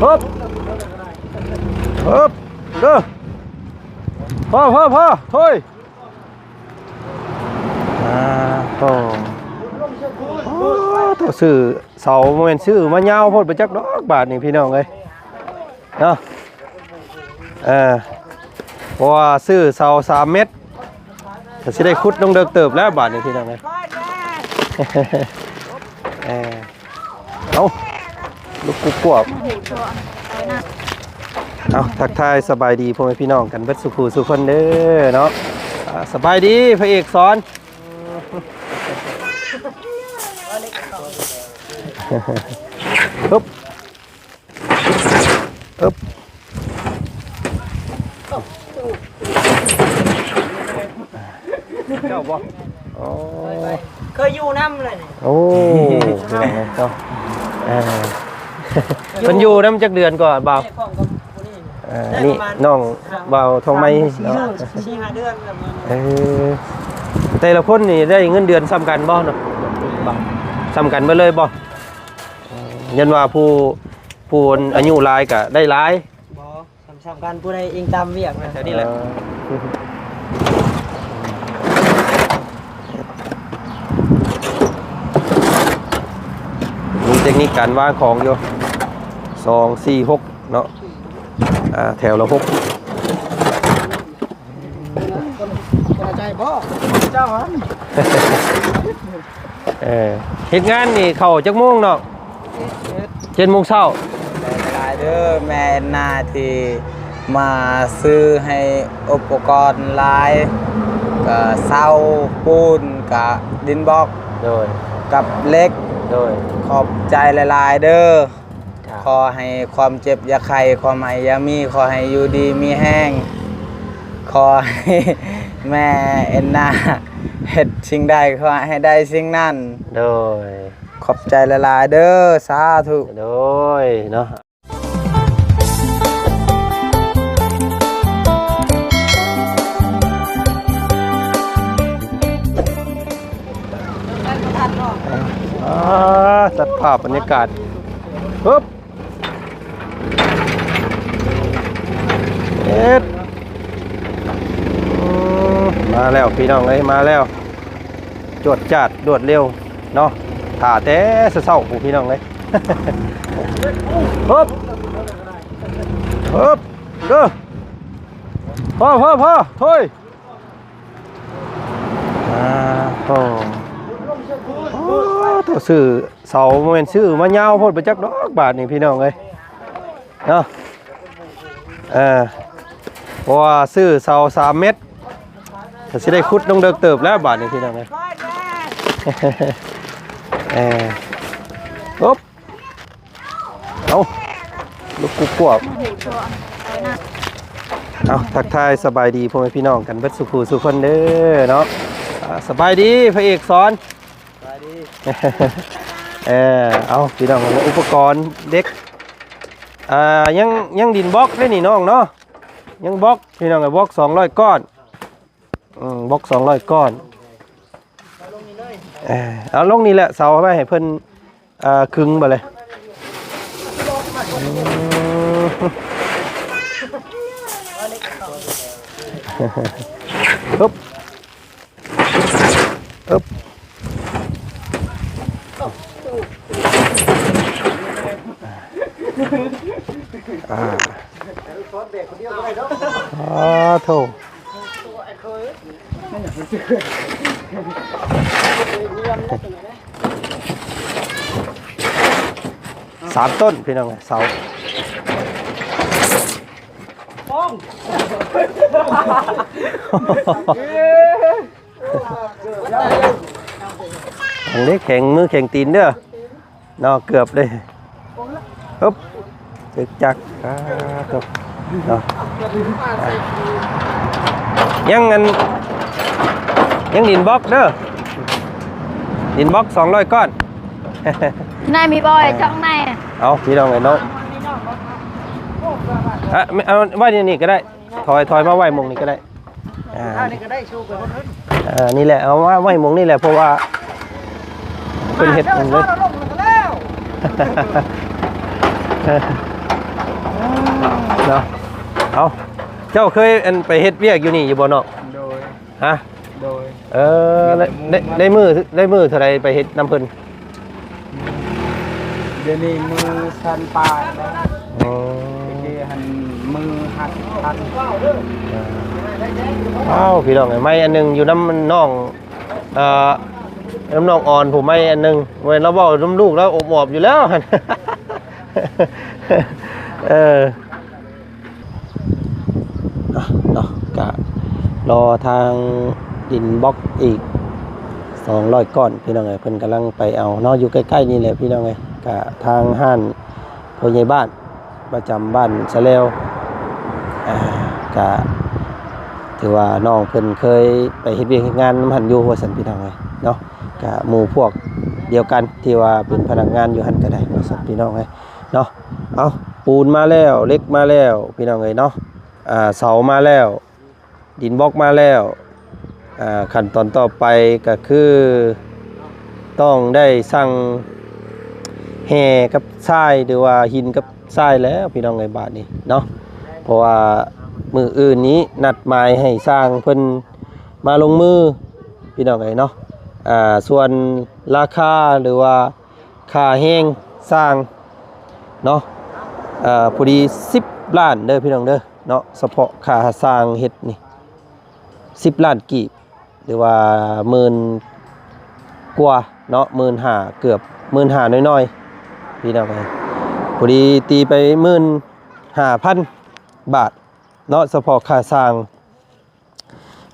ຮຶບ ຮຶບ ເດີ ພໍ ພໍ ພໍ ໂທ້ຍ ອ່າ ໂອ້ ໂອ້ ໂທ້ ຊື້ເສົາ ບໍ່ແມ່ນຊື້ມາຍາວໂພດໄປຈັກດອກ ບາດນີ້ພີ່ນ້ອງເອີຍ ເນາະ ເອີ ເພາະວ່າຊື້ເສົາສາມແມັດ ກໍຊິໄດ້ຂຸດລົງເດິກເຕີບແລ້ວບາດນີ້ພີ່ນ້ອງເອີຍ ເອີ ເອົາ ລຸກກວບໆ ເອົາ ທັກທາຍສະບາຍດີພໍ່ແມ່ພີ່ນ້ອງກັນເບິດສູ່ຜູ້ສູ່ຄົນເດີເນາະ ອ່າ ສະບາຍດີພະເອກສອນ ຮຶບ ອຶບ ເຈົ້າບໍ່? ໂອ້ ເຄີຍຢູ່ນຳເລີຍນີ້ ໂອ້ ເຈົ້າ ເອີ ເພິ່ນຢູ່ນຳຈັກເດືອນກໍບ່າວ? ເອີ ນີ້ນ້ອງບ່າວທອງໄມເນາະ ສີ່ຫ້າເດືອນ ເອີ ແຕ່ລະຄົນນີ້ໄດ້ເງິນເດືອນສ່ຳກັນບໍ່ເນາະ? ສ່ຳກັນເບິດເລີຍບໍ່? ເອີ ຢ້ານວ່າຜູ້ ຜູ້ອາຍຸຫຼາຍກະໄດ້ຫຼາຍ ບໍ່ ສ່ຳໆກັນ ຜູ້ໃດອີງຕາມວຽກນະ ແຖວນີ້ແຫຼະ ເອີ ມີເຕັກນິກການວາງຂອງຢູ່ ສອງ ສີ່ ຫົກ ເນາະ ອ່າ ແຖວລະຫົກ ເຈົ້າຫັ້ນ ເອີ ເຮັດງານນີ້ເຂົ້າຈັກໂມງເນາະ? ເຈັດ ເຈັດໂມງເຊົ້າ ຂອບໃຈຫຼາຍເດີ ແມ່ແອນນາທີ່ມາຊື້ໃຫ້ອຸປະກອນຫຼາຍ ກະເສົາ ປູນ ກະດິນບລັອກ ໂດຍ ກັບເຫຼັກ ໂດຍ ຂອບໃຈຫຼາຍໆເດີ. ຂໍໃຫ້ຄວາມເຈັບຢ່າໄຂ້ ຄວາມໄອຢ່າມີ ຂໍໃຫ້ຢູ່ດີມີແຮງ ຂໍໃຫ້ແມ່ແອນນາເຮັດສິ່ງໃດ ຂໍໃຫ້ໄດ້ສິ່ງນັ້ນ ໂດຍ ຂອບໃຈຫຼາຍໆເດີ ສາທຸ ໂດຍ ເນາະ ອ່າ ຕັດພາບບັນຍາກາດ ປຶບ ເຮັດ ອືມ ມາແລ້ວພີ່ນ້ອງເອີຍ ມາແລ້ວ ຈວດຈາດລວດເລັວເນາະ ຖ້າແຕ່ເຊົ້າໆ ພຸ້ນພີ່ນ້ອງເອີຍ ຮຶບ ຮຶບ ເດີ ພໍ ພໍ ພໍ ໂທ້ຍ ອ່າ ໂອ້ ໂອ້ ໂທ້ ຊື້ເສົາ ບໍ່ແມ່ນຊື້ມາຍາວໂພດໄປຈັກດອກ ບາດນີ້ພີ່ນ້ອງເອີຍ ເນາະ ເອີ ເພາະວ່າຊື້ເສົາສາມແມັດ ກໍຊິໄດ້ຂຸດລົງເດິກເຕີບແລ້ວບາດນີ້ພີ່ນ້ອງເອີຍ ເອີ ໂອບ ເອົາ ລຸກກວບໆ ເອົາ ທັກທາຍສະບາຍດີພໍ່ແມ່ພີ່ນ້ອງກັນເບິດສູ່ຜູ້ສູ່ຄົນເດີເນາະ ອ່າ ສະບາຍດີພະເອກສອນ ສະບາຍດີ ເອີ ເອົາ ພີ່ນ້ອງ ອຸປະກອນເດັກ ອ່າ ຍັງ ຍັງດິນບລັອກເດ້ນີ້ນ້ອງເນາະ ຍັງບລັອກ ພີ່ນ້ອງເອີຍ ບລັອກສອງຮ້ອຍກ້ອນ ອືມ ບລັອກສອງຮ້ອຍກ້ອນ ເອີ ເອົາລົງນີ້ແຫຼະ ເສົາໄວ້ໃຫ້ເພິ່ນ ເອີ ຄຶງບາດເລີຍ ອືມ ປຶບ ອຶບ ອ່າ ອໍ ໂທ້ ສາມຕົ້ນ ພີ່ນ້ອງ ເສົາ ອັນນີ້ແຂງມືແຂງຕີນເດີ ເນາະ ເກືອບເດ້ ອຶບ ຈຶກຈັກ ອ່າ ໂທ້ ເນາະ ອ່າ ຍັງອັນ ຍັງດິນບລັອກເດີ ດິນບລັອກສອງຮ້ອຍກ້ອນ ນາຍມີບໍ່ ເອີ ເຈົ້ານາຍ ເອົາ ພີ່ນ້ອງເອີຍເນາະ ອ່ະ ເອົາໄວ້ນີ້ກໍໄດ້ ຖອຍ ຖອຍມາໄວ້ໝ່ອງນີ້ກໍໄດ້ ອ່າ ອັນນີ້ກໍໄດ້ ຊູໄປຄົນອື່ນ ເອີ ນີ້ແຫຼະ ເອົາມາໄວ້ໝ່ອງນີ້ແຫຼະ ເພາະວ່າເພິ່ນເຮັດ ອ່າ ເດີ ເດີ ເດີ ລົງແລ້ວກໍແລ້ວ ເອີ ເອີ ເນາະ. ເອົາ ເຈົ້າເຄີຍ ອັນ ໄປເຮັດວຽກຢູ່ນີ້ຢູ່ບໍ່ນ້ອງ? ໂດຍ. ຮະ? ໂດຍ. ເອີ ໄດ້ ໄດ້ ໄດ້ມື້ ໄດ້ມື້ເທົ່າໃດໄປເຮັດນຳເພິ່ນ? ດຽວນີ້ມື້ແສນປາຍແລ້ວ. ອໍ ຕະກີ້ຫັ້ນມື້ຫ້າສິບພັນ. ອ້າວ ພີ່ນ້ອງເອີຍ ໄມ້ອັນໜຶ່ງຢູ່ນຳນ້ອງ ເອີ ນຳນ້ອງອອນ ຜູ້ໄມ້ອັນໜຶ່ງ ເວີຍ ລາວເວົ້ານຳລູກລາວອົບອອບຢູ່ແລ້ວຫັ້ນ. ເອີ ອ່ະເນາະ ກະລໍທາງດິນບລັອກອີກສອງຮ້ອຍກ້ອນ ພີ່ນ້ອງເອີຍ ເພິ່ນກຳລັງໄປເອົາເນາະ ຢູ່ໃກ້ໆນີ້ແຫຼະ ພີ່ນ້ອງເອີຍ. ກະທາງຮ້ານຜູ້ໃຫຍ່ບ້ານປະຈຳບ້ານສະແລວ ອ່າ ກະຖືວ່ານ້ອງເພິ່ນເຄີຍໄປເຮັດວຽກເຮັດງານນຳຫັ້ນຢູ່ ວ່າຊັ້ນ ພີ່ນ້ອງເອີຍເນາະ. ກະໝູ່ພວກດຽວກັນທີ່ວ່າເປັນພະນັກງານຢູ່ຫັ້ນກະໄດ້ ວ່າຊັ້ນ ພີ່ນ້ອງເອີຍເນາະ. ເອົາ ປູນມາແລ້ວ ເຫຼັກມາແລ້ວ ພີ່ນ້ອງເອີຍເນາະ. ອ່າ ເສົາມາແລ້ວ ດິນບລັອກມາແລ້ວ ອ່າ ຂັ້ນຕອນຕໍ່ໄປກະຄືຕ້ອງໄດ້ສັ່ງແຮ່ກັບຊາຍ ຫຼືວ່າຫີນກັບຊາຍແລ້ວ ພີ່ນ້ອງເອີຍ ບາດນີ້ເນາະ. ເພາະວ່າມື້ອື່ນນີ້ນັດໝາຍໃຫ້ຊ່າງເພິ່ນມາລົງມື ພີ່ນ້ອງເອີຍເນາະ. ອ່າ ສ່ວນລາຄາ ຫຼືວ່າຄ່າແຮງຊ່າງເນາະ ອ່າ ພໍດີສິບລ້ານເດີ ພີ່ນ້ອງເດີ. ເນາະ ສະເພາະຄ່າສ້າງເຮັດນີ້ສິບລ້ານກີບ ຫຼືວ່າໝື່ນກວ່າເນາະ ໝື່ນຫ້າ ເກືອບໝື່ນຫ້ານ້ອຍໆ ພີ່ນ້ອງເອີຍ. ພໍດີຕີໄປໝື່ນຫ້າພັນບາດເນາະ ສະເພາະຄ່າສ້າງ.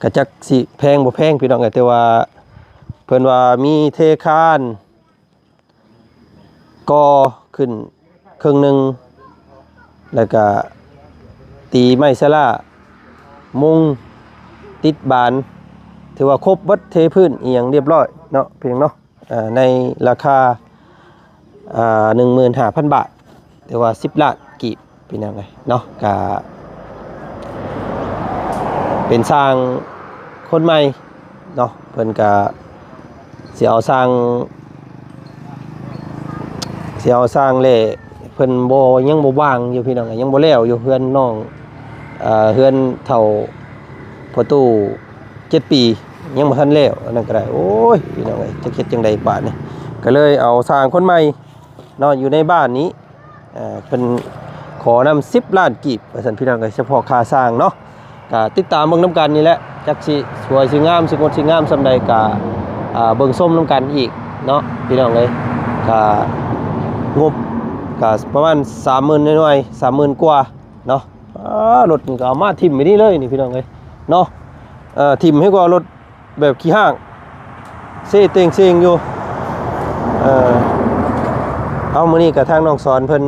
ກະຈັກຊິແພງບໍ່ແພງ ພີ່ນ້ອງເອີຍ ແຕ່ວ່າເພິ່ນວ່າມີເທຄານ ກໍ່ຂຶ້ນເຄິ່ງໜຶ່ງ ແລ້ວກະຕີໄມ້ສະຫຼ້າ ມຸງ ຕິດບານ ຖືວ່າຄົບເບິດ ເທພື້ນອີ່ຫຍັງລຽບຮ້ອຍເນາະ ພີ່ນ້ອງເນາະ. ອ່າ ໃນລາຄາ ອ່າ ໜຶ່ງໝື່ນຫ້າພັນບາດ ຫຼືວ່າສິບລ້ານກີບ ພີ່ນ້ອງເອີຍເນາະ. ກະເປັນຊ່າງຄົນໃໝ່ເນາະ ເພິ່ນກະຊິເອົາຊ່າງ ຊິເອົາຊ່າງແຫຼະ ເພິ່ນບໍ່ ຍັງບໍ່ວ່າງຢູ່ ພີ່ນ້ອງເອີຍ ຍັງບໍ່ແລ້ວຢູ່ ເຮືອນນ້ອງ ເອີ ເຮືອນເຖົ້າພໍ່ຕູ້ເຈັດປີ ຍັງບໍ່ທັນແລ້ວ ອັນນັ້ນກະໄດ້. ໂອ້ຍ ພີ່ນ້ອງເອີຍ ຈັກເຮັດຈັ່ງໃດບາດນີ້ ກະເລີຍເອົາຊ່າງຄົນໃໝ່ ເນາະ ຢູ່ໃນບ້ານນີ້ ເອີ ເພິ່ນຂໍນຳສິບລ້ານກີບ ວ່າຊັ້ນ ພີ່ນ້ອງເອີຍ ສະເພາະຄ່າສ້າງເນາະ. ກະຕິດຕາມເບິ່ງນຳກັນນີ້ແຫຼະ ຈັກຊິສວຍຊິງາມ ຊິງົດຊິງາມສ່ຳໃດ ກະ ອ່າ ເບິ່ງຊົມນຳກັນອີກເນາະ ພີ່ນ້ອງເອີຍ. ກະງົບກະປະມານສາມໝື່ນໜ້ອຍໆ ສາມໝື່ນກວ່າເນາະ. ອ່າ ລົດນີ້ກະເອົາມາຖິ້ມໄວ້ນີ້ເລີຍນີ້ ພີ່ນ້ອງເອີຍເນາະ. ເອີ ຖິ້ມໃຫ້ກວ່າລົດ ແບບຂີ້ຮ້າງ ເຊເຕັງເຊງຢູ່. ເອີ ເອົາ ມື້ນີ້ກະທາງນ້ອງສອນເພິ່ນ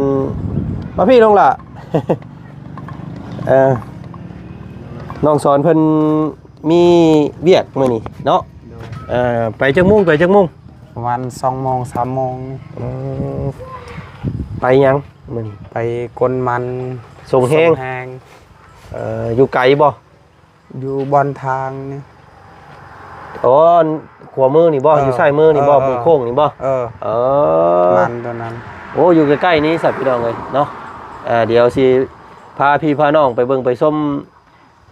ມາພີ້ນ້ອງຫຼ້າ ເອີ ນ້ອງສອນເພິ່ນມີວຽກມື້ນີ້ເນາະ. ໂດຍ. ເອີ ໄປຈັກໂມງ ໄປຈັກໂມງ? ປະມານສອງໂມງ ສາມໂມງ. ອືມ ໄປຫຍັງມື້ນີ້? ໄປກົນມັນ ສົ່ງແຮງ ສົ່ງແຮງ. ເອີ ຢູ່ໄກບໍ່? ຢູ່ບ່ອນທາງນີ້. ອໍ ອັນຂວາມືນີ້ບໍ່? ເອີ ຢູ່ຊ້າຍມືນີ້ບໍ່? ເອີ ມຸມໂຄ້ງນີ້ບໍ່? ເອີ ເອີ ມັນຕົວນັ້ນ. ໂອ້ ຢູ່ໃກ້ໆນີ້ຊັ້ນ ພີ່ນ້ອງເອີຍເນາະ. ອ່າ ດຽວຊິພາພີ່ພານ້ອງໄປເບິ່ງໄປຊົມ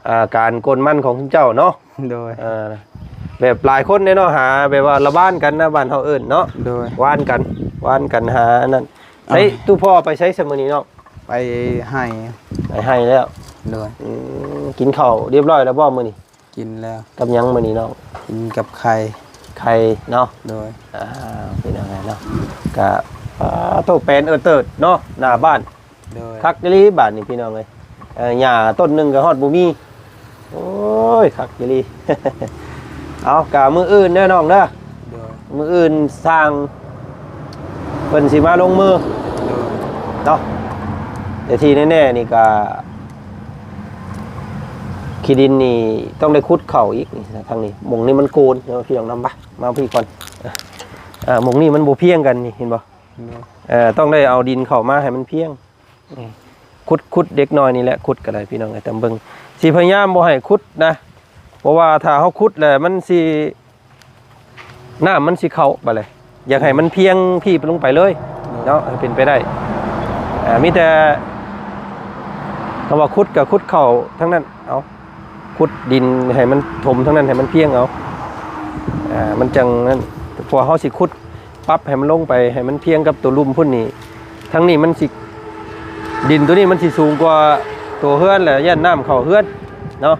ອ່າ ການກົນມັນຂອງເຈົ້າເນາະ. ໂດຍ. ເອີ ແບບຫຼາຍຄົນເດ້ເນາະ ຫາແບບວ່າລະຫວ່ານກັນນະ ບ້ານເຮົາເອີ້ນເນາະ. ໂດຍ. ຫວ່ານກັນ ຫວ່ານກັນຫາອັນນັ້ນ. ໃສ ເອີ ຕູ້ພໍ່ໄປໃສຊະມື້ນີ້ເນາະ? ໄປໄຮ່. ໄປໄຮ່ແລ້ວ. ໂດຍ. ອືມ ກິນເຂົ້າຮຽບຮ້ອຍແລ້ວບໍ່ມື້ນີ້? ກິນແລ້ວ. ກັບຫຍັງມື້ນີ້ນ້ອງ? ກິນກັບໄຂ່. ໄຂ່ເນາະ. ໂດຍ. ອ່າ ເປັນຈັ່ງໃດເນາະ? ກະ ອ່າ ໂຕແປນເອີເຕີດເນາະ ໜ້າບ້ານ. ໂດຍ. ຄັກອີ່ຫຼີບາດນີ້ພີ່ນ້ອງເອີຍ. ເອີ ຫຍ້າຕົ້ນໜຶ່ງກໍຮອດບໍ່ມີ. ໂອ້ຍ ຄັກອີ່ຫຼີ. ເອົາ ກະມື້ອື່ນເດີນ້ອງເດີ. ໂດຍ. ມື້ອື່ນຊ່າງເພິ່ນຊິມາລົງມື. ໂດຍ. ເນາະ ແຕ່ທີ່ແນ່ໆນີ້ກະ ຂີ້ດິນນີ້ຕ້ອງໄດ້ຂຸດເຂົ້າອີກນີ້ ທາງນີ້ ໝ່ອງນີ້ມັນໂກນເນາະ ພີ່ນ້ອງນຳ ມາ ມາພີ່ກ່ອນ. ເອີ ໝ່ອງນີ້ມັນບໍ່ພຽງກັນນີ້ ເຫັນບໍ່? ໂດຍ. ເອີ ຕ້ອງໄດ້ເອົາດິນເຂົ້າມາໃຫ້ມັນພຽງ. ອືມ ຂຸດ ຂຸດເດັກນ້ອຍນີ້ແຫຼະ ຂຸດກໍໄດ້ ພີ່ນ້ອງເອີຍ ຕາມເບິ່ງ ຊິພະຍາຍາມບໍ່ໃຫ້ຂຸດນະ ເພາະວ່າຖ້າເຮົາຂຸດແລ້ວມັນຊິ ນ້ຳມັນຊິເຂົ້າບາດແຫຼະ ຢາກໃຫ້ມັນພຽງພີ້ລົງໄປເລີຍເນາະ ໃຫ້ເປັນໄປໄດ້. ອ່າ ມີແຕ່ ເຮົາວ່າຂຸດກໍຂຸດເຂົ້າທາງນັ້ນເອົາ ຂຸດດິນໃຫ້ມັນຖົມທາງນັ້ນໃຫ້ມັນພຽງເອົາ ອ່າ ມັນຈັ່ງນັ້ນ ເພາະວ່າເຮົາຊິຂຸດປັບໃຫ້ມັນລົງໄປໃຫ້ມັນພຽງກັບຕົວລຸ່ມພຸ້ນນີ້ ທາງນີ້ມັນຊິ ດິນຕົວນີ້ມັນຊິສູງກວ່າຕົວເຮືອນ ແລ້ວຢ້ານນ້ຳເຂົ້າເຮືອນເນາະ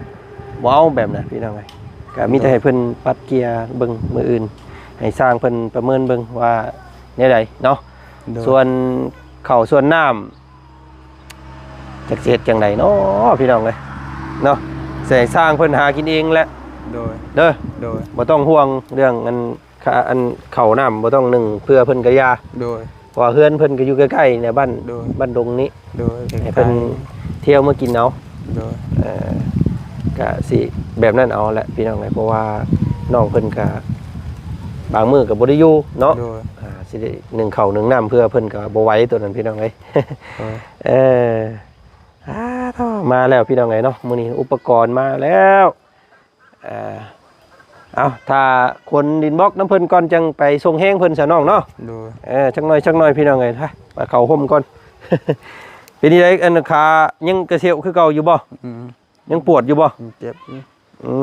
ບໍ່ເອົາແບບນັ້ນພີ່ນ້ອງເອີຍ ກໍມີແຕ່ໃຫ້ເພິ່ນປັດເກຍເບິ່ງມື້ອື່ນ ໃຫ້ຊ່າງເພິ່ນປະເມີນເບິ່ງວ່າແນວໃດເນາະ ໂດຍ ສ່ວນເຂົ້າສ່ວນນ້ຳ ຈັກຊິເຮັດຈັ່ງໃດເນາະພີ່ນ້ອງເອີຍເນາະ ໃຫ້ຊ່າງເພິ່ນຫາກິນເອງແຫຼະ ໂດຍ ເດີ ໂດຍ ບໍ່ຕ້ອງຫ່ວງເລື່ອງອັນ ຄ່າ ອັນເຂົ້ານ້ຳ ບໍ່ຕ້ອງໜຶ້ງເພື່ອເພິ່ນກະຢ່າ ໂດຍ ເພາະວ່າເຮືອນເພິ່ນກໍຢູ່ໃກ້ໆນີ້ແຫຼະ ບ້ານ ໂດຍ ບ້ານດົງນີ້ ໂດຍ ໃຫ້ເພິ່ນ ໃກ້ໆ ທ່ຽວມາກິນເອົາ ໂດຍ ເອີ ກະຊິແບບນັ້ນເອົາແຫຼະພີ່ນ້ອງເອີຍ ເພາະວ່ານ້ອງເພິ່ນກະບາງມື້ກໍບໍ່ໄດ້ຢູ່ເນາະ ໂດຍ ອ່າ ຊິໄດ້ໜຶ້ງເຂົ້າໜຶ້ງນ້ຳເພື່ອເພິ່ນກໍບໍ່ໄຫວຕົວນັ້ນພີ່ນ້ອງເອີຍ ໂດຍ ເອີ ອ່າ ໂທ້ ມາແລ້ວພີ່ນ້ອງເອີຍເນາະ ມື້ນີ້ອຸປະກອນມາແລ້ວ ເອີ ເອົາ ຖ້າຂົນດິນບລັອກນຳເພິ່ນກ່ອນ ຈັ່ງໄປສົ່ງແຮງເພິ່ນຊະນ້ອງເນາະ ໂດຍ ເອີ ຈັກໜ້ອຍ ຈັກໜ້ອຍພີ່ນ້ອງເອີຍ ໄປເຂົ້າຮົ່ມກ່ອນ ເປັນຈັ່ງໃດ ອັນຂາຍັງກະເຊວຄືເກົ່າຢູ່ບໍ່? ອືມ ຍັງປວດຢູ່ບໍ່? ເຈັບຢູ່ ອື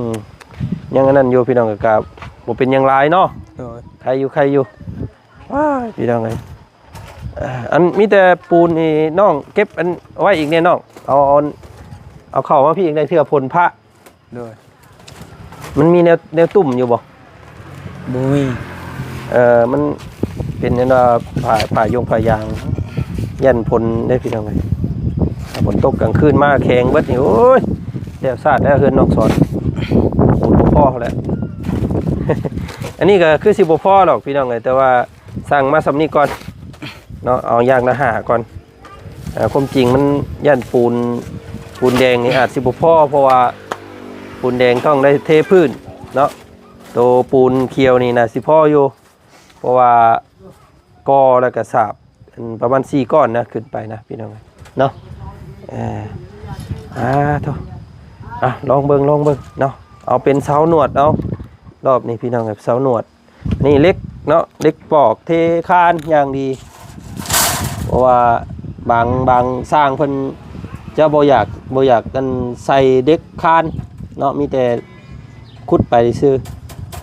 ມ ຍັງອັນນັ້ນຢູ່ພີ່ນ້ອງ ກໍບໍ່ເປັນຫຍັງຫຼາຍເນາະ ໂດຍ ໄຄຢູ່ ໄຄຢູ່ ວ້າຍ ພີ່ນ້ອງເອີຍ ເອີ ອັນມີແຕ່ປູນນີ້ ນ້ອງເກັບອັນໄວ້ອີກແດ່ນ້ອງ ເອົາ ເອົາ ເອົາເຂົ້າມາພີ້ອີກແດ່ ເທື່ອຝົນພະ ໂດຍ ມັນມີແນວ ແນວຕຸ້ມຢູ່ບໍ່? ບໍ່ມີ ເອີ ມັນເປັນອັນວ່າ ຜ້າ ຜ້າຢົງຜ້າຢາງ ຢ້ານຝົນເດ້ພີ່ນ້ອງເອີຍ ຖ້າຝົນຕົກກາງຄືນມາແຂງເບິດນີ້ ໂອ້ຍ ແລ້ວຊາດແລ້ວເຮືອນນ້ອງສອນ ປູນບໍ່ພໍແລ້ວ ອັນນີ້ກໍຄືຊິບໍ່ພໍດອກພີ່ນ້ອງເອີຍ ແຕ່ວ່າສັ່ງມາສ່ຳນີ້ກ່ອນເນາະ ເອົາຢ່າງລະຫ້າກ່ອນ ອ່າ ຄວາມຈິງມັນຢ້ານປູນ ປູນແດງນີ້ອາດຊິບໍ່ພໍ ເພາະວ່າປູນແດງຕ້ອງໄດ້ເທພື້ນເນາະ ໂຕປູນຂຽວນີ້ໜ້າຊິພໍຢູ່ ເພາະວ່າກໍ່ແລ້ວກໍສາບ ອັນປະມານສີ່ກ້ອນນະ ຂຶ້ນໄປນະພີ່ນ້ອງເນາະ ເອີ ອ່າ ໂທ້ ອ່ະ ລອງເບິ່ງ ລອງເບິ່ງເນາະ ເອົາເປັນເສົາໜວດເອົາ ລອບນີ້ພີ່ນ້ອງເອີຍ ເສົາໜວດ ນີ້ເຫຼັກເນາະ ເຫຼັກປອກເທຄານຢ່າງດີ ເພາະວ່າບາງ ບາງຊ່າງເພິ່ນຈະບໍ່ຢາກ ບໍ່ຢາກອັນໃສ່ເຫຼັກຄານເນາະ ມີແຕ່ຂຸດໄປຊື່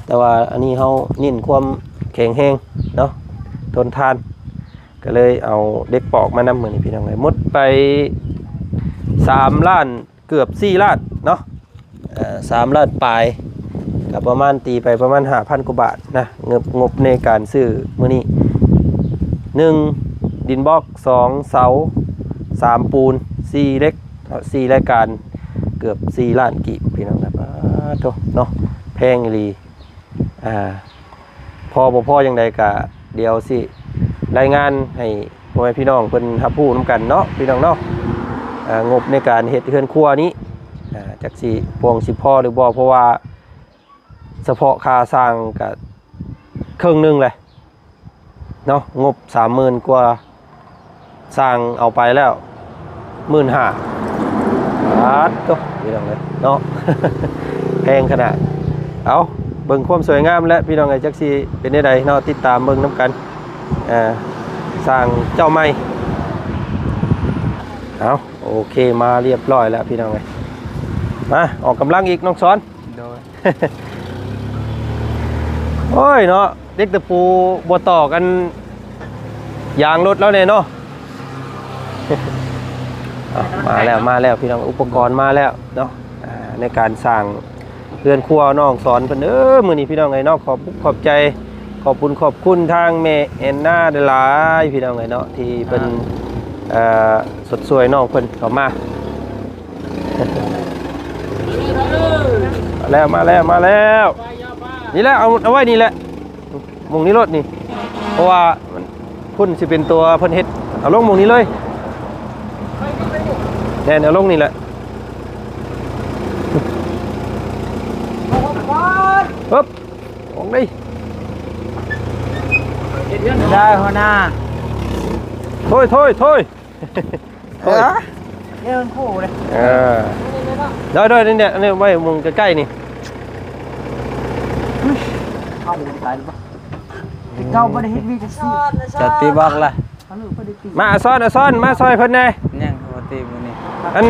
ແຕ່ວ່າອັນນີ້ເຮົາເນັ້ນຄວາມແຂງແຮງເນາະ ທົນທານ ກໍເລີຍເອົາເຫຼັກປອກມານຳ ມື້ນີ້ພີ່ນ້ອງເອີຍ ໝົດໄປສາມລ້ານ ເກືອບສີ່ລ້ານເນາະ ເອີ ສາມລ້ານປາຍ ກໍປະມານ ຕີໄປປະມານຫ້າພັນກວ່າບາດນະ ງົບ ງົບໃນການຊື້ມື້ນີ້ ໜຶ່ງ ດິນບລັອກ ສອງ ເສົາ ສາມ ປູນ ສີ່ ເຫຼັກເນາະ ສີ່ລາຍການ ເກືອບສີ່ລ້ານກີບ ພີ່ນ້ອງນະ ປາດໂທ້ເນາະ ແພງອີ່ຫຼີ ອ່າ ພໍບໍ່ພໍຈັ່ງໃດກະດຽວຊິລາຍງານໃຫ້ພໍ່ແມ່ພີ່ນ້ອງເພິ່ນຮັບຮູ້ນຳກັນເນາະ ພີ່ນ້ອງເນາະ ອ່າ ງົບໃນການເຮັດເຮືອນຄົວນີ້ ອ່າ ຈັກຊິພຽງຊິພໍຫຼືບໍ່ ເພາະວ່າສະເພາະຄ່າຊ່າງກະເຄິ່ງໜຶ່ງແຫຼະ ເນາະ ງົບສາມໝື່ນກວ່າ ຊ່າງເອົາໄປແລ້ວໝື່ນຫ້າ ບາດໂທ້ ພີ່ນ້ອງເອີຍເນາະ ແພງຂະໜາດ ເອົາ ເບິ່ງຄວາມສວຍງາມແຫຼະພີ່ນ້ອງເອີຍ ຈັກຊິເປັນແນວໃດເນາະ ຕິດຕາມເບິ່ງນຳກັນ ເອີ ຊ່າງເຈົ້າໃໝ່ ເອົາ ໂອເຄ ມາລຽບຮ້ອຍແລ້ວພີ່ນ້ອງເອີຍ ມາ ອອກກຳລັງອີກ ນ້ອງສອນ ໂດຍ ໂອ້ຍເນາະ ເຫຼັກຕະປູບໍ່ຕອກອັນຢາງລົດລາວແດ່ເນາະ ເອົາ ມາແລ້ວ ມາແລ້ວພີ່ນ້ອງ ອຸປະກອນມາແລ້ວເນາະ ອ່າ ໃນການສ້າງເຮືອນຄົວນ້ອງສອນເພິ່ນເດີ ມື້ນີ້ພີ່ນ້ອງເອີຍເນາະ ຂອບ ຂອບໃຈ ຂອບບຸນຂອບຄຸນທາງແມ່ແອນນາຫຼາຍໆ ພີ່ນ້ອງເອີຍເນາະ ທີ່ເພິ່ນ ອ່າ ເອີ ຊົດຊ່ວຍນ້ອງເພິ່ນເຂົ້າມາ ມາແລ້ວ ມາແລ້ວ ມາແລ້ວ ນີ້ແຫຼະ ເອົາ ເອົາໄວ້ນີ້ແຫຼະ ໝ່ອງນີ້ໂລດນີ້ ເພາະວ່າມັນພຸ້ນຊິເປັນຕົວເພິ່ນເຮັດ ເອົາລົງໝ່ອງນີ້ເລີຍ ແມ່ນ ເອົາລົງນີ້ແຫຼະ ເອີບ ອອກໄດ້ ໄດ້ຫົວໜ້າ ໂທຍ ໂທຍ ໂທຍ ໂອ້ຍ ເອີ ເອີ ໂດຍ ໂດຍ ນີ້ແຫຼະ ອັນນີ້ໄວ້ໝ່ອງໃກ້ໆນີ້ ເຮົາບໍ່ໄດ້ຕາຍຫຼືບໍ່? ແຕ່ເກົ່າບໍ່ໄດ້ເຮັດວຽກຈັກຊີ້ ຈະຕິບັກລະ ມາ ອາຊອນ ອາຊອນ ມາຊ່ອຍເພິ່ນແດ່ ຍັງບໍ່ຕິມື້ນີ້ ອັນ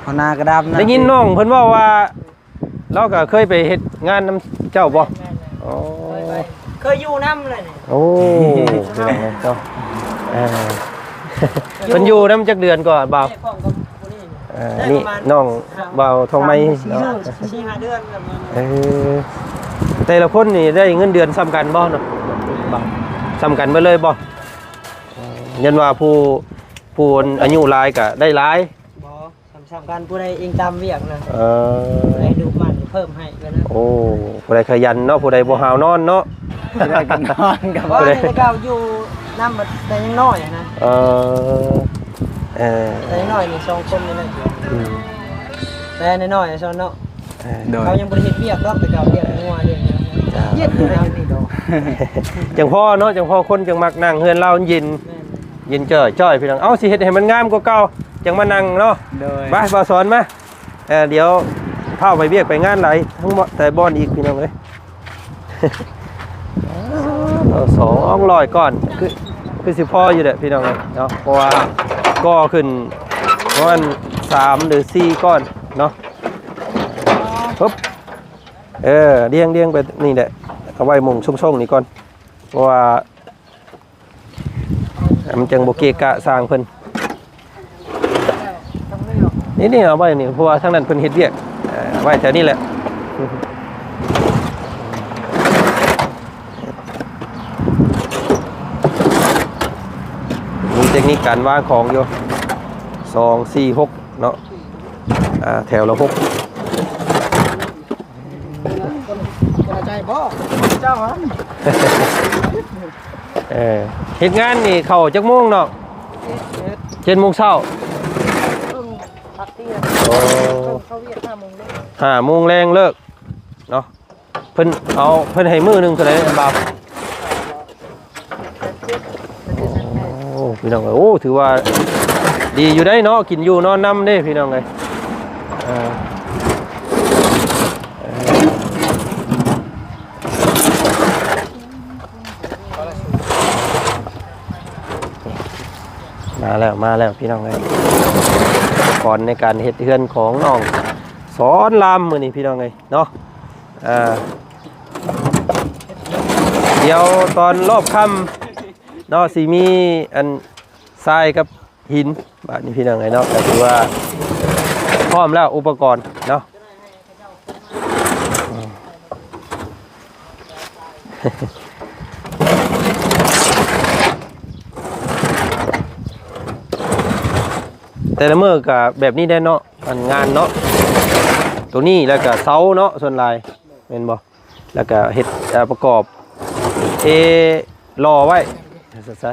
ຫົວໜ້າກະດຳນະ ໄດ້ຍິນນ້ອງເພິ່ນເວົ້າວ່າ ລາວກໍເຄີຍໄປເຮັດງານນຳເຈົ້າບໍ່? ແມ່ນໆ ອໍ ເຄີຍໄປ ເຄີຍຢູ່ນຳເລີຍນີ້. ໂອ້ ເປັນຫຍັງເຈົ້າ? ເອີ ຢູ່ ເພິ່ນຢູ່ນຳຈັກເດືອນກໍບ່າວ? ນີ້ ນີ້ນ້ອງບ່າວທອງໄມ ສາມ ສີ່ ເນາະ ສີ່ຫ້າເດືອນແລ້ວ. ເອີ ແຕ່ລະຄົນນີ້ໄດ້ເງິນເດືອນສ່ຳກັນບໍ່ເນາະ? ສ່ຳກັນເບິດເລີຍບໍ່? ເອີ ຍ້ອນວ່າຜູ້ ຜູ້ອາຍຸຫຼາຍກໍໄດ້ຫຼາຍ. ບໍ່ ສ່ຳໆກັນ ຜູ້ໃດອີງຕາມວຽກນະ. ເອີ ຜູ້ໃດດຸໝັ່ນເພີ່ມໃຫ້ກໍນະ. ໂອ້ ຜູ້ໃດຂະຫຍັນເນາະ ຜູ້ໃດບໍ່ຫາວນອນເນາະ. ຜູ້ໃດກໍນອນກໍບໍ່ ຜູ້ໃດ ແຕ່ເກົ່າຢູ່ນຳແຕ່ຍັງນ້ອຍນະ. ເອີ ເອີ ແຕ່ຍັງນ້ອຍນີ້ສອງຄົນນີ້ແຫຼະ. ອືມ ແຕ່ນ້ອຍໆຊັ້ນເນາະ. ເອີ ໂດຍ ເຂົາຍັງບໍ່ໄດ້ເຮັດວຽກດອກ ແຕ່ເກົ່າວຽກງົວວຽກຫຍັງ. ຈ້າ ເຢັນຢູ່ນະ ຈັ່ງພໍເນາະ ຈັ່ງພໍ ຄົນຈັ່ງມັກນັ່ງເຮືອນລາວເຢັນ. ແມ່ນ ເຢັນຈ້ອຍໆ ພີ່ນ້ອງ. ເອົ້າ ຊິເຮັດໃຫ້ມັນງາມກວ່າເກົ່າ ຈັ່ງມານັ່ງເນາະ. ໂດຍ ໄປ ບ່າວສອນມາ. ເອີ ດຽວພາໄປວຽກໄປງານຫຼາຍ ທັງໝົດແຕ່ບ່ອນອີກ ພີ່ນ້ອງເອີຍ. ເອົາ ສອງຮ້ອຍກ້ອນ ຄື ຄືຊິພໍຢູ່ແຫຼະ ພີ່ນ້ອງເອີຍເນາະ ເພາະວ່າກໍ່ຂຶ້ນປະມານສາມຫຼືສີ່ກ້ອນເນາະ. ປຶບ ເອີ ລຽງ ລຽງໄປນີ້ແຫຼະ ເອົາໄວ້ໝ່ອງຊົງໆນີ້ກ່ອນ ເພາະວ່າ ມັນຈັ່ງບໍ່ເກະກະຊ່າງເພິ່ນ. ນີ້ໆ ເອົາໄວ້ນີ້ ເພາະວ່າທາງນັ້ນເພິ່ນເຮັດວຽກ. ເອີ ໄວ້ແຖວນີ້ແຫຼະ. ມີເຕັກນິກການວາງຂອງຢູ່ ສອງ ສີ່ ຫົກ ເນາະ. ອ່າ ແຖວລະຫົກ. ບໍ່ ບໍ່ໃຈບໍ່ ເຈົ້າຫັ້ນ. ເອີ ເຮັດງານນີ້ເຂົ້າຈັກໂມງນ້ອງ? ເຈັດ ເຈັດໂມງເຊົ້າ. ເອີ ພັກທ່ຽງ. ໂອ້ ເຂົ້າວຽກຫ້າໂມງແລງ ຫ້າໂມງແລງເລີກເນາະ. ເພິ່ນເອົາ ເພິ່ນໃຫ້ມື້ໜຶ່ງເທົ່າໃດ ບ່າວ? ໂອ້ ພີ່ນ້ອງເອີຍ ໂອ້ ຖືວ່າດີຢູ່ໄດ໋ເນາະ ກິນຢູ່ນອນນຳເດ້ ພີ່ນ້ອງເອີຍ. ເອີ ເອີ ມາແລ້ວ ມາແລ້ວ ພີ່ນ້ອງເອີຍ ອຸປະກອນໃນການເຮັດເຮືອນຂອງນ້ອງສອນລາມມື້ນີ້ ພີ່ນ້ອງເອີຍເນາະ. ເອີ ດຽວຕອນລອບຄ່ຳເນາະ ຊິມີອັນຊາຍກັບຫີນ. ບາດນີ້ ພີ່ນ້ອງເອີຍເນາະ ກໍຖືວ່າພ້ອມແລ້ວ ອຸປະກອນເນາະ. ແຕ່ລະມື້ກໍແບບນີ້ແຫຼະເນາະ ອັນງານເນາະ ໂຕນີ້ ແລ້ວກໍເສົາເນາະ ສ່ວນຫຼາຍ ແມ່ນບໍ່? ແລ້ວກໍເຮັດ ເອີ ປະກອບ ເອ ຫຼໍ່ໄວ້ ວ່າຊັ້ນຊະ.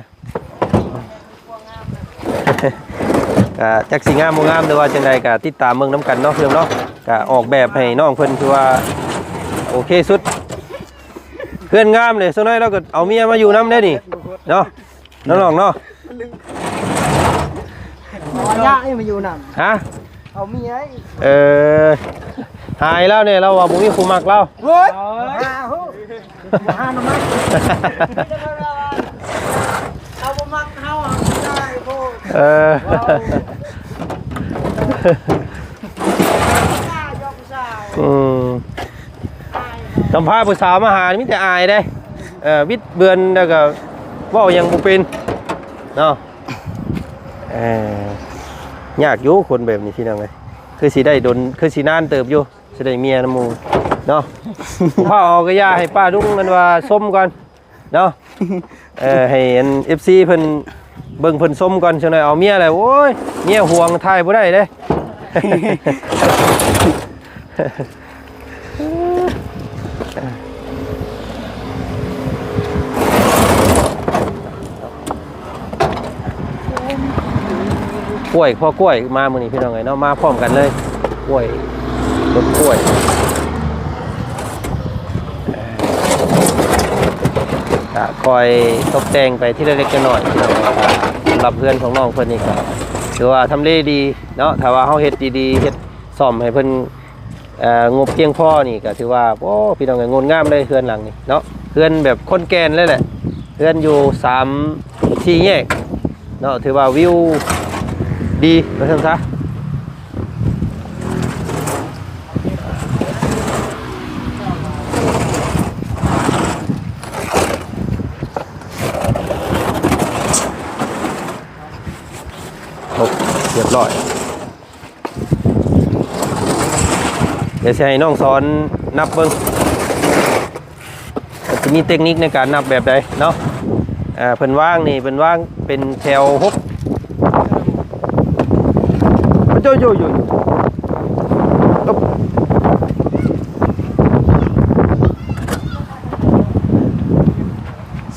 ກໍຈັກຊິງາມບໍ່ງາມ ຫຼືວ່າຈັ່ງໃດ ກໍຕິດຕາມເບິ່ງນຳກັນເນາະ ພີ່ນ້ອງເນາະ. ກໍອອກແບບໃຫ້ນ້ອງເພິ່ນ ຖືວ່າໂອເຄສຸດ ເຮືອນງາມເລີຍ. ສ່ວນໃຫຍ່ລາວກໍເອົາເມຍມາຢູ່ນຳເດ້ນີ້ເນາະ ນ້ອງໆເນາະ. ເອົາຍານີ້ມາຢູ່ນຳ. ຮະ? ເອົາເມຍ. ເອີ ຫາຍແລ້ວນີ້ ລາວວ່າບໍ່ມີຜູ້ມັກລາວ. ໂອ້ຍ ຫາຫູ ຫາໜໍ່ໄມ້ ເຮົາບໍ່ມັກເຮົາ ເຮົາບໍ່ໄດ້ໂພດ. ເອີ ອືມ ກຳພາຜູ້ສາວມາຫາ ມີແຕ່ອາຍເດ້. ເອີ ບິດເບືອນ ແລ້ວກໍເວົ້າຫຍັງບໍ່ເປັນເນາະ. ເອີ ຍາກຢູ່ຄົນແບບນີ້ ພີ່ນ້ອງເອີຍ ຄືຊິໄດ້ດົນ ຄືຊິນານເຕີບຢູ່ ຊິໄດ້ເມຍນຳໝູ່ເນາະ. ພາເອົາກະຢ່າ ໃຫ້ປ້າລຸງ ອັນວ່າຊົມກ່ອນເນາະ. ເອີ ໃຫ້ອັນ ເອັຟຊີ ເພິ່ນເບິ່ງເພິ່ນຊົມກ່ອນ ຈັກໜ້ອຍເອົາເມຍແລ້ວ ໂອ້ຍ ເມຍຫວງ ຖ່າຍບໍ່ໄດ້ເດ້. ກ້ວຍ ພໍກ້ວຍມາມື້ນີ້ ພີ່ນ້ອງເອີຍເນາະ ມາພ້ອມກັນເລີຍ ກ້ວຍ ຕົ້ນກ້ວຍ. ກະຄ່ອຍຕົກແຕ່ງໄປທີລະເລັກລະນ້ອຍ ພີ່ນ້ອງເອີຍ. ສຳລັບເຮືອນຂອງນ້ອງເພິ່ນນີ້ກໍຖືວ່າທຳເລດີເນາະ ຖ້າວ່າເຮົາເຮັດດີໆ ເຮັດສ້ອມໃຫ້ເພິ່ນ ເອີ ງົບພຽງພໍນີ້ກໍຖືວ່າ ໂອ້ ພີ່ນ້ອງເອີຍ ງົດງາມເລີຍເຮືອນຫຼັງນີ້ເນາະ. ເຮືອນແບບຄົນແກ່ນເລີຍແຫຼະ ເຮືອນຢູ່ສາມສີ່ແຍກເນາະ ຖືວ່າວິວດີວ່າຊັ້ນຊະ. ຮຽບຮ້ອຍ. ດຽວຊິໃຫ້ນ້ອງສອນນັບເບິ່ງ ມັນຈະມີເຕັກນິກໃນການນັບແບບໃດເນາະ. ເພິ່ນວາງນີ້ ເພິ່ນວາງເປັນແຖວຫົກ ໂຢໂຢໂຢໂຢ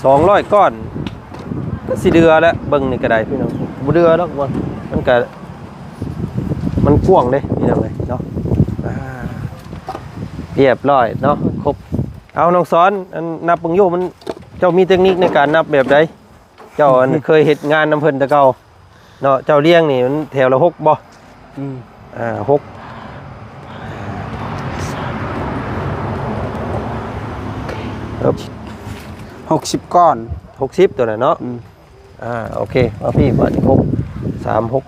ສອງຮ້ອຍກ້ອນ ກໍຊິເດືອແຫຼະ. ເບິ່ງນີ້ກໍໄດ້ພີ່ນ້ອງ ບໍ່ເດືອດອກ ມັນກໍ ມັນກວ້າງເດ້ພີ່ນ້ອງເອີຍເນາະ. ອ່າ ຮຽບຮ້ອຍເນາະ ຄົບ. ເອົາ ນ້ອງສອນ ອັນ ນັບເບິ່ງຢູ່ ມັນ ເຈົ້າມີເຕັກນິກໃນການນັບແບບໃດ? ເຈົ້າ ອັນ ເຄີຍເຮັດງານນຳເພິ່ນແຕ່ເກົ່າເນາະ. ເຈົ້າລຽງນີ້ມັນແຖວລະຫົກບໍ່? ອືມ ອ່າ ຫົກ ຫົກສິບກ້ອນ ຫົກສິບ ຕົວນັ້ນເນາະ. ອືມ ອ່າ ໂອເຄ ມາພີ່ ບາດນີ້ ຫົກ ສາມ ຫົກ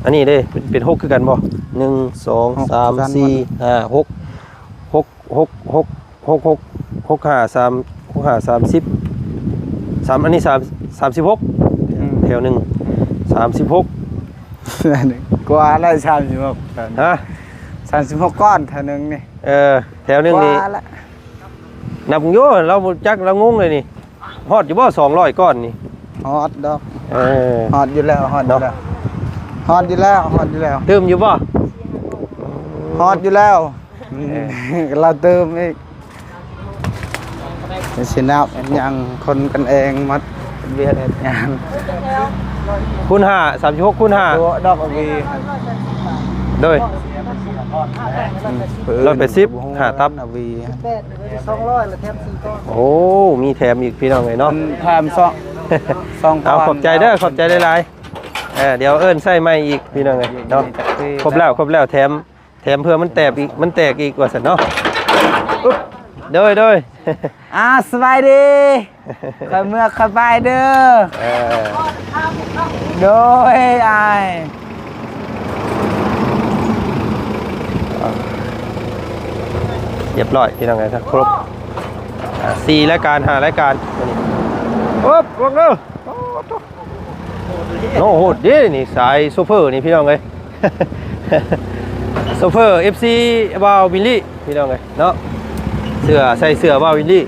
ອັນນີ້ເດ້ ເປັນ ເປັນຫົກຄືກັນບໍ່? ໜຶ່ງ ສອງ ສາມ ສີ່ ຫ້າ ຫົກ ຫົກ ຫົກ ຫົກ ຫົກ ຫົກ ຫົກ ຫ້າ ສາມ ຫົກ ຫ້າ ສາມສິບ ສາມ ອັນນີ້ ສາມ ສາມສິບຫົກ ອືມ ແຖວໜຶ່ງ ສາມສິບຫົກ ກວ່າແລ້ວ ສາມສິບຫົກ ຮະ? ສາມສິບຫົກກ້ອນແຖວໜຶ່ງນີ້ ເອີ ແຖວໜຶ່ງນີ້ ກວ່າແລ້ວ ນັບຢູ່ ລາວບໍ່ຈັກ ລາວງົງເລີຍນີ້. ຮອດຢູ່ບໍ່ ສອງຮ້ອຍກ້ອນນີ້? ຮອດດອກ ເອີ ຮອດຢູ່ແລ້ວ ຮອດຢູ່ແລ້ວ ເນາະ ຮອດຢູ່ແລ້ວ ຮອດຢູ່ແລ້ວ. ຕື່ມຢູ່ບໍ່? ຮອດຢູ່ແລ້ວ ເອີ ລາວຕື່ມອີກ ຊິນັບຫຍັງ ຄົນກັນເອງໝົດ ເຮັດວຽກເຮັດງານ. ຄູນຫ້າ ສາມສິບຫົກ ຄູນຫ້າ ຕົວດອກອະວີ ໂດຍ ອືມ ຮ້ອຍແປດສິບ ຫ້າຕັບ ອະວີ ແປດ ສອງຮ້ອຍ ລະແຖມສີ່ກ້ອນ. ໂອ້ ມີແຖມອີກພີ່ນ້ອງເອີຍເນາະ ມັນແຖມສອງ ສອງກ້ອນ. ເອົາ ຂອບໃຈເດີ ຂອບໃຈຫຼາຍໆ. ເອີ ດຽວເອີ້ນໃຊ້ໃໝ່ອີກພີ່ນ້ອງເອີຍເນາະ. ຄົບແລ້ວ ຄົບແລ້ວ ແຖມ ແຖມເພື່ອມັນແຕກອີກ ມັນແຕກອີກວ່າຊັ້ນເນາະ. ໂດຍ ໂດຍ ອ່າ ສະບາຍດີ ຂ້ອຍເມືອ ຂ້ອຍໄປເດີ. ເອີ ໂດຍ ອ້າຍ ຮຽບຮ້ອຍພີ່ນ້ອງເອີຍ ຄົບ ອ່າ ສີ່ລາຍການ ຫ້າລາຍການມື້ນີ້. ໂອບ ລອງເດີ ໂອ້ໂຫ ໂຫດເດ້ນີ້ ສາຍໂຊເຟີນີ້ພີ່ນ້ອງເອີຍ. ໂຊເຟີ ເອັຟຊີ ບ່າວວິນລີ ພີ່ນ້ອງເອີຍເນາະ ເສື້ອ ໃສ່ເສື້ອບ່າວວິນລີ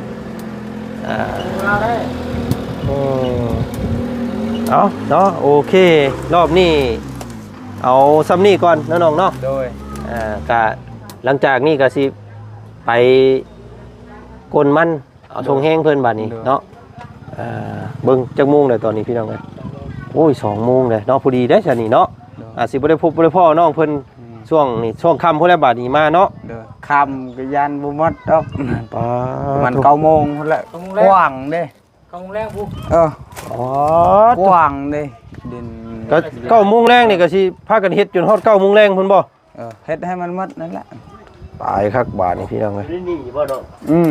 ອ່າ ອືມ ເອົາເນາະ ໂອເຄ ຮອບນີ້ເອົາຊ່ຳນີ້ກ່ອນເນາະນ້ອງເນາະ. ໂດຍ ອ່າ ກະຫຼັງຈາກນີ້ກະຊິໄປກົນມັນ ເອົາ ໂດຍ ສົ່ງແຮງເພິ່ນບາດນີ້ ໂດຍ ເນາະ. ເອີ ເບິ່ງຈັກໂມງແລ້ວຕອນນີ້ພີ່ນ້ອງເອີຍ. ໂອ້ຍ ສອງໂມງແລ້ວເນາະ ພໍດີໄດ໋ຊັ້ນນີ້ເນາະ. ໂດຍ ອາດຊິບໍ່ໄດ້ພົບບໍ່ໄດ້ພໍ້ນ້ອງເພິ່ນ ອືມ ຊ່ວງນີ້ ຊ່ວງຄ່ຳພຸ້ນແຫຼະ ບາດນີ້ມາເນາະ. ໂດຍ ຄ່ຳກໍຢ້ານບໍ່ໝົດດອກ ປາດ ມັນເກົ້າໂມງພຸ້ນແຫຼະ ກວ້າງເດ້. ເກົ້າໂມງແລງພຸ້ນ ເອີ ອໍ ກວ້າງເດ້ ດິນ ກໍເກົ້າໂມງແລງນີ້ກໍຊິພາກັນເຮັດຈົນຮອດເກົ້າໂມງແລງພຸ້ນບໍ່? ເອີ ເຮັດໃຫ້ມັນໝົດນັ້ນແຫຼະ. ຕາຍຄັກບາດນີ້ພີ່ນ້ອງເອີຍ ນີ້ບໍ່ເນາະ. ອືມ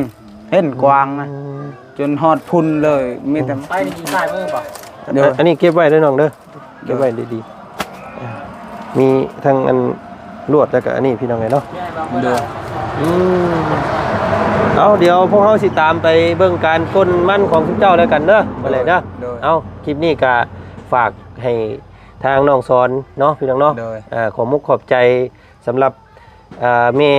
ເຫັນກວ້າງນະ ອືມ ຈົນຮອດພຸ້ນເລີຍ ມີແຕ່ ໄປນີ້ກິນຊາຍມື້ບໍ່? ເດີ ອັນນີ້ເກັບໄວ້ເດີນ້ອງເດີ ເກັບໄວ້ດີໆ. ມີທັງອັນລວດ ແລ້ວກໍອັນນີ້ພີ່ນ້ອງເອີຍເນາະ. ເດີ ອືມ ເອົາ ດຽວພວກເຮົາຊິຕາມໄປເບິ່ງການກົນມັນຂອງຊຸມເຈົ້າແລ້ວກັນເດີ ໂດຍ ມື້ແລກເດີ. ໂດຍ ເອົາ ຄລິບນີ້ກໍຝາກໃຫ້ ທາງນ້ອງສອນເນາະ ພີ່ນ້ອງເນາະ. ໂດຍ ອ່າ ຂໍມຸກຂອບໃຈສຳລັບ ອ່າ ແມ່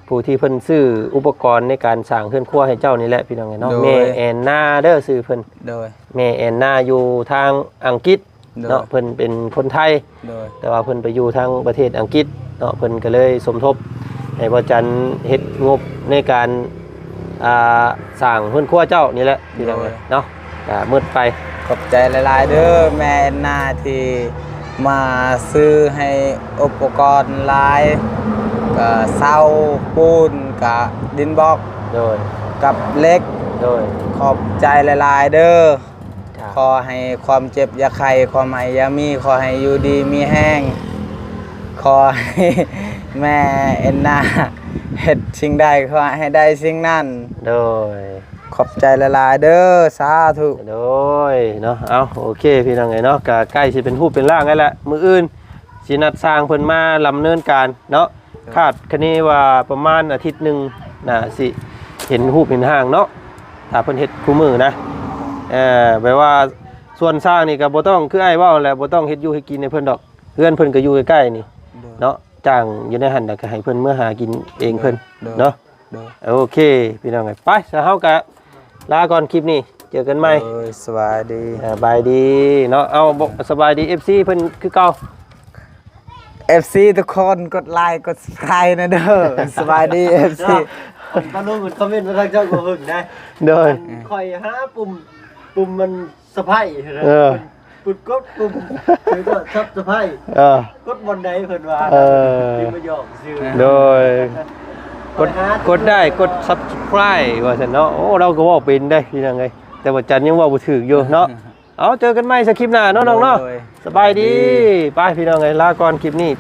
ຜູ້ທີ່ເພິ່ນຊື້ອຸປະກອນໃນການສ້າງເຮືອນຄົວໃຫ້ເຈົ້ານີ້ແຫຼະ ພີ່ນ້ອງເອີຍເນາະ. ໂດຍ ແມ່ແອນນາເດີ ຊື່ເພິ່ນ. ໂດຍ ແມ່ແອນນາຢູ່ທາງອັງກິດ ໂດຍ ເນາະ ເພິ່ນເປັນຄົນໄທ. ໂດຍ ແຕ່ວ່າເພິ່ນໄປຢູ່ທາງປະເທດອັງກິດເນາະ ເພິ່ນກໍເລີຍສົມທົບໃຫ້ບ່າວຈັນເຮັດງົບໃນການ ອ່າ ສ້າງເຮືອນຄົວເຈົ້ານີ້ແຫຼະ ພີ່ນ້ອງເອີຍ ໂດຍ ເນາະ. ກະໝົດໄປ ຂອບໃຈຫຼາຍໆເດີ ແມ່ແອນນາທີ່ມາຊື້ໃຫ້ອຸປະກອນຫຼາຍ ກະເສົາປູນ ກະດິນບລັອກ ໂດຍ ກັບເຫຼັກ ໂດຍ ຂອບໃຈຫຼາຍໆເດີ. ຂໍໃຫ້ຄວາມເຈັບຢ່າໄຂ້ ຄວາມໄຫ້ຢ່າມີ ຂໍໃຫ້ຢູ່ດີມີແຮງ ຂໍໃຫ້ແມ່ແອນນາເຮັດສິ່ງໃດ ຂໍໃຫ້ໄດ້ສິ່ງນັ້ນ. ໂດຍ ຂອບໃຈຫຼາຍໆເດີ ສາທຸ. ໂດຍເນາະ ເອົາ ໂອເຄ ພີ່ນ້ອງເອີຍເນາະ ກະໃກ້ຊິເປັນຮູບເປັນຮ່າງແລ້ວແຫຼະ ມື້ອື່ນຊິນັດຊ່າງເພິ່ນມາດຳເນີນການເນາະ. ໂດຍ ຄາດຄະເນວ່າປະມານອາທິດໜຶ່ງໜ້າຊິເຫັນຮູບເຫັນຮ່າງເນາະ ຖ້າເພິ່ນເຮັດຄູ່ມື້ນະ. ເອີ ແບບວ່າສ່ວນຊ່າງນີ້ກໍບໍ່ຕ້ອງ ຄືອ້າຍເວົ້າແຫຼະ ບໍ່ຕ້ອງເຮັດຢູ່ເຮັດກິນໃຫ້ເພິ່ນດອກ ເຮືອນເພິ່ນກໍຢູ່ໃກ້ໆນີ້ ໂດຍ ເນາະ ຈ້າງຢູ່ໃນຫັ້ນ ແລ້ວກໍໃຫ້ເພິ່ນເມືອຫາກິນເອງເພິ່ນ ໂດຍ ເນາະ ໂດຍ ໂອເຄ ພີ່ນ້ອງເອີຍ ໄປ ຊະເຮົາກໍລາກ່ອນ ຄລິບນີ້ເຈີກັນໃໝ່ ໂດຍ ສະບາຍດີ ສະບາຍດີເນາະ ເອົາ ສະບາຍດີ ເອັຟຊີ ເພິ່ນຄືເກົ່າ ເອັຟຊີ ທຸກຄົນ ກົດໄລກົດ Subscribe ນະເດີ ສະບາຍດີ ເອັຟຊີ ເນາະ ຕອນລົງຄອມເມັນມາທາງເຈົ້າກໍຫຶງໄດ໋ ໂດຍ ຂ້ອຍຫາປຸ່ມ ປຸ່ມມັນ Subscribe ເອີ ປຸດກົດປຸ່ມ ຫຼືວ່າ Subscribe ເອີ ກົດບ່ອນໃດເພິ່ນວ່າ ເອີ ທີ່ມາຫຍອກຊື່ ໂດຍ ກົດ ກົດໄດ້ ກົດ Subscribe ວ່າຊັ້ນເນາະ ໂອ້ ລາວກໍເວົ້າເປັນໄດ໋ ພີ່ນ້ອງເອີຍ ແຕ່ວ່າຈັນຍັງເວົ້າບໍ່ຖືກຢູ່ເນາະ ເອົາ ເຈີກັນໃໝ່ ສະຄລິບໜ້າເນາະ ນ້ອງເນາະ ໂດຍ ສະບາຍດີ ສະບາຍດີ ໄປ ພີ່ນ້ອງເອີຍ ລາກ່ອນ ຄລິບນີ້